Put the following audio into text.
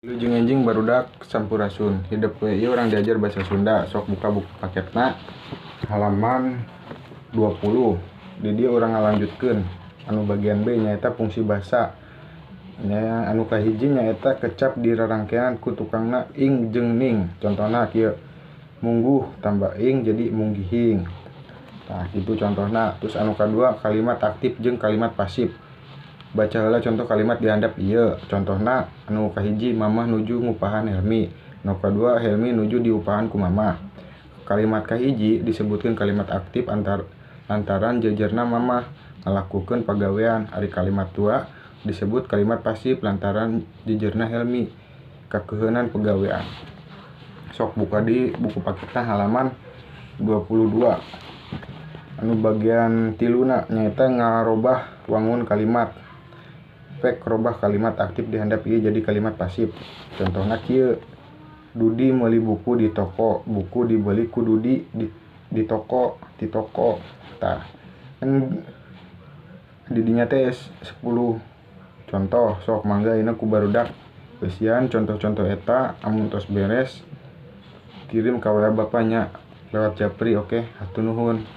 Wilujeng enjing barudak sampurasun. Hidep we ieu urang diajar basa Sunda. Sok buka buku paketna halaman 20. Di dieu urang ngalanjutkeun anu bagian B nyaeta fungsi basa. Nya anu kahiji nyaeta kecap dirarangkean ku tukangna ing jeung ning. Contohna kieu, mungguh tambah ing jadi munggihing. Tah kitu contohna. Terus anu kadua kalimat aktif jeung kalimat pasif. Baca heula contoh kalimat di handap ieu. Contohna anu kahiji mamah nuju ngupahan Helmi. Anu kadua Helmi nuju diupahan ku mamah. Kalimat kahiji disebutkeun kalimat aktif lantaran jejerna mamah ngalakukeun pagawean. Ari kalimat dua disebut kalimat pasif lantaran jejerna Helmi kakeuheunan pagawean. Sok buka di buku paketna halaman 22. Anu bagian tiluna nyaeta ngarobah wangun kalimat. Pek robah kalimat aktif di handap ieu jadi kalimat pasif. Contohna kieu, Dudi meuli buku di toko, buku dibeli ku Dudi di toko, di toko. Tah, kan di dinya teh 10 contoh. Sok mangga ayeuna ku barudak beusian contoh-contoh eta. Amun tos beres kirim ka WA bapaknya lewat japri, oke? Hatur nuhun.